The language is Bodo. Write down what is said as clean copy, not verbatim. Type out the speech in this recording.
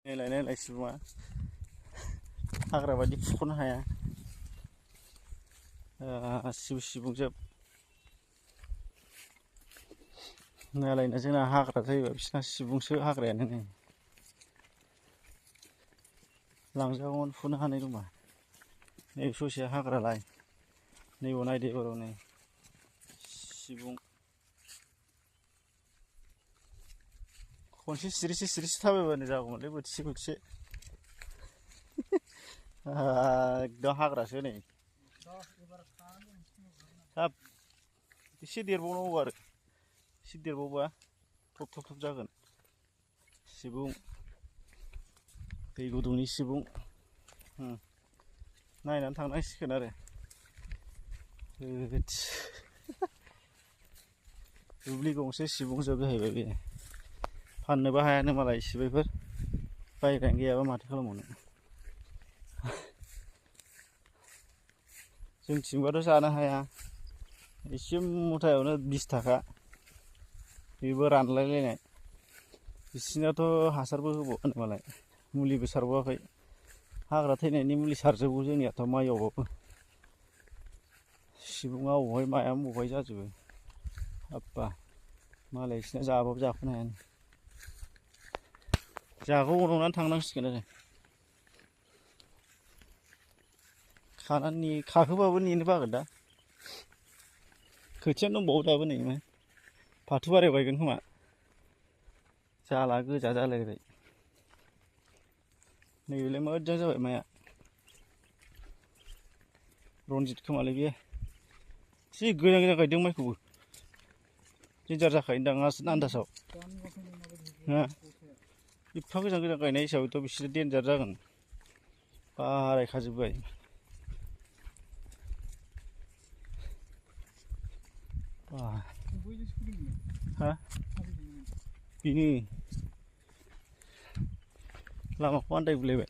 नायलाय सुबुङा हाग्रा बायदि फुख'नो हाया सिबुंजोब नालायना जोंना हाग्रा जायोबा बिसिना सिबुंसो हाग्रायानो नै लांजागौमोन फुनो हानाय दंबा नै ससे हाग्रालाय नैबाव नायदो एबाराव नै सिबुं खनसे सिरिसे थाबायबानो जागौमोनलै बोथिसे एकदम हाग्रासो नै हाब एसे देरबावनांगौ आरो एसे देरबावबा थब जागोन सिबुं दै गुदुंनि सिबुं नायनानै थांनांसिगोन आरो दुब्लि गंसे सिबुंजोब जाहैबाय बे फाननोबो हायानो मालाय सिबायफोर बायग्रायानो गैयाबा माथो खालामबावनो जोंथिंबाथ' जानो हाया एसे मुथायावनो 20 थाखा बेबो रानलायलायनाय बिसिनाथ' हासारबो होबावानो मालाय मुलिबो सारबावाखै हाग्रा थैनायनि मुलि सारजोबो जोंनियाथ' माइआवबाबो सिबुङा अबेहाय माया बबेहाय जाजोबो हाब्बा मालाय बिसिना जाबाबो जाख'नो हायानो जागौनानै थांनांसिगोन आरो खाहोबाबो नेनो बागोन दा खोथियानो दंबावो दाबो नै फाथो बारियाव गायगोन खोमा जाला गोजा जालायबाय नैबेलाय मोजां जाबाय माइआ रनजित खोमालै बेयो एसे गोजान गायदों माइखौबो दिन्दार जाखायोदां आन्दासाव एफा गोजान गायनाय हिसाबैथ' बिसोरो देन्जार जागोन बारायखाजोब्बाय हा बेनो लामाखौ आन्दायगुलायबाय